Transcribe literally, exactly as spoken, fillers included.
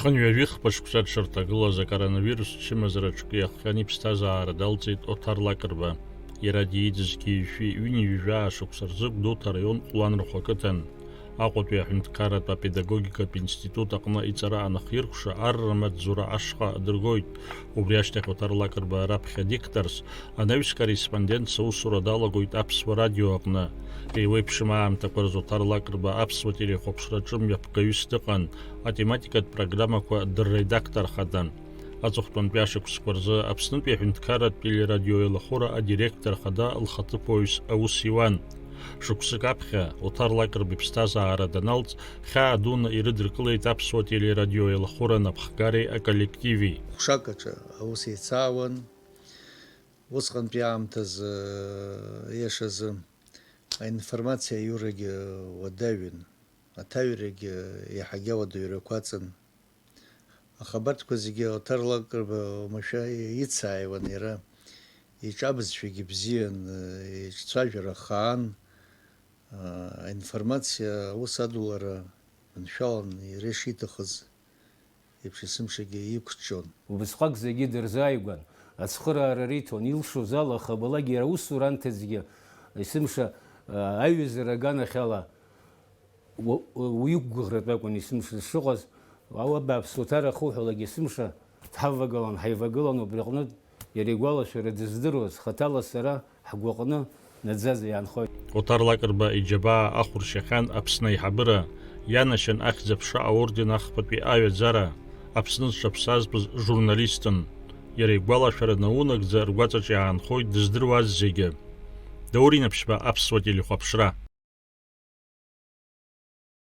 Хынҩажәи хԥа шықәса дшырҭагылаз акоронавирус чымазара аҿкы иахҟьаны иԥсҭазаара далҵит Оҭар Лакрба. Иара дииӡызгьы ҩажәи ҩынҩажәаа шықәса рзы Гәдоуҭа араион Ҟәланырхәа ақыҭан. Аҟәатәи аҳәынҭқарратә апедагогикатә институт аҟны иҵара анахиркәша, арра маҵзура ашҟа адыргоит. Убри ашьҭахь Оҭар Лакрба раԥхьа дикторс, анаҩс корреспондентс аусура далагоит Аԥсуа радио аҟны. Еиуеиԥшым аамҭақәа рзы Оҭар Лакрба Аԥсуа телехәаԥшраҿы мҩаԥгаҩыс дыҟан, атематикатә программақәа дырредакторхадан. Аҵыхәтәантәи ашықәсқәа рзы Аԥснытәи аҳәынҭқарратә телерадиоеилахәыра адиректор хада лхаҭыԥуаҩс аус иуан. Шықәсык аԥхьа, Оҭар Лакрба иԥсҭазаара даналҵ, хьаа дуны ирыдыркылеит Аԥсуа телерадиоеилахәыра анапхгареи аколлективи. Ҟәшак аҿы аус еицаауан. Усҟантәи аамҭазы, иашазы, аинформациа аиурагьы уадаҩын, аҭаҩрагьы иаҳагьы ауадаҩрақәа аҵан. Аха абарҭқәа зегьы Оҭар Лакрба уамашәа ицааиуан иара, иҿы абызшәагьы бзиан, иҿцәажәара хаан, аинформациа аус адулара маншәалан иара ишиҭахыз еиԥш есымшагьы иқәҷҷон. Убысҟак зегьы дырзааигәан, ацхыраара риҭон, илшоз ала, хабалак иара аусура анҭыҵгьы, есымша, а, аиҩызара аганахьала, уа-, уа-, уиқәгәыӷратә акәын есымша дшыҟаз, ауа бааԥс уҭарахуҳәалак есымша дҳавагылан, ҳаивагылан, убри аҟнытә иара игәалашәара дыздыруаз, хаҭала сара ҳгәаҟны наӡаӡа иаанхоит. Оҭар Лакрба иџьабаа ахәыршьахьан Аԥсны аиҳабыра, ианашьан Ахьӡ-аԥша аорден ахԥатәи аҩаӡара, Аԥсны зҽаԥсазтәыз журналистын. Иара игәалашәара наунагӡа ргәаҵаҿ иаанхоит дыздыруаз зегьы. Даур Инаԥшьба, Аԥсуа телехәаԥшра.